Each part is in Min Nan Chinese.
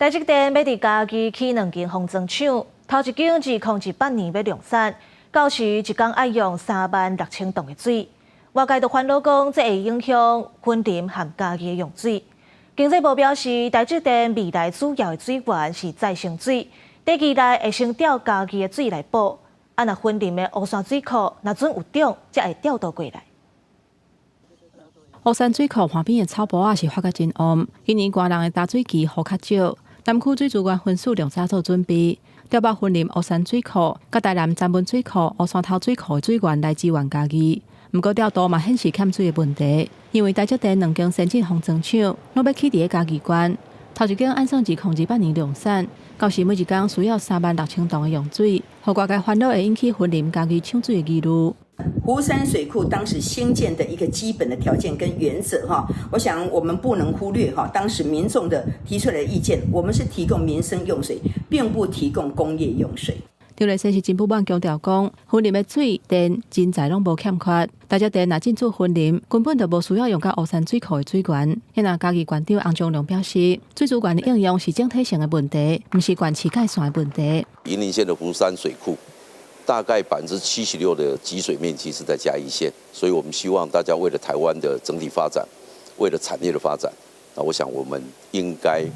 台積電欲佇嘉義起兩間封裝廠，頭一間2018年欲量產，到時一工愛用36,000噸的水。外界都煩惱講，這會影響雲林和嘉義的用水。經濟部表示，台積電未來主要的水源是再生水，短期內會先調嘉義的水來補。啊，若雲林的烏山水庫若準有漲，才會調度過來。烏山水庫旁邊的草埔仔是發甲真旺，今年寒人的焦水期雨較少，南區水資源分署良早做準備，調撥雲林烏山水庫、佮台南三文水庫、烏山頭水庫的水源來支援嘉義。毋過調度嘛顯示欠水的問題，因為台積電兩間先進封裝廠攏欲起佇咧嘉義縣，頭一間按算2028年量產，到時每一工需要36,000噸的用水，予外界煩惱會引起雲林嘉義搶水的疑慮。湖山水庫當時興建的一個基本的條件跟原則，哈，我想我們不能忽略哈，當時民眾的提出來的意見，我們是提供民生用水，並不提供工業用水。張麗生是真不滿強調講，雲林的水電人才攏無欠缺，台積電若進駐雲林，根本就無需要用到烏山水庫的水源。若嘉義縣長洪忠良表示，水資源的應用是整體性的問題，毋是縣市界線的問題。雲林縣的湖山水庫，大概76%的集水面積是在嘉義縣，所以我們希望大家為了台灣的整體發展，為了產業的發展，那我想我們應該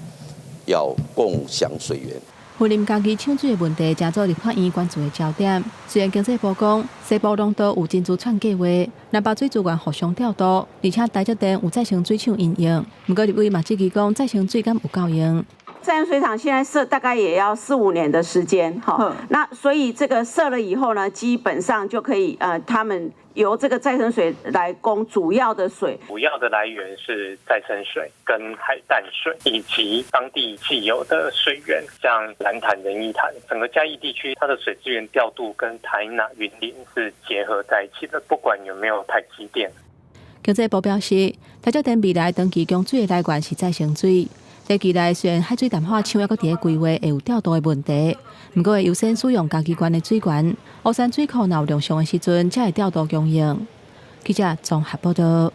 要共享水源。雲林嘉義搶水的問題，成做立法院關注的焦點。雖然經濟部講西部攏都有珍珠串計劃，南北水資源互相調度，而且台積電有再生水廠營運，毋過立委嘛質疑講再生水敢有夠用？再生水廠現在設大概也要四五年的時間，哈，那所以這個設了以後呢，基本上就可以，他們由這個再生水來供主要的水。主要的來源是再生水跟海淡水，以及當地既有的水源，像蘭潭、仁義潭，整個嘉義地區它的水資源調度跟台南、雲林是結合在一起的，不管有沒有台積電。經濟部表示，台積電未來長期供水的來源是再生水。短期內雖然海水淡化廠猶閣佇咧規劃會有調度的問題，毋過會優先使用嘉義縣的水源。烏山水庫若有量上的時陣，才會調度供應。記者綜合報道。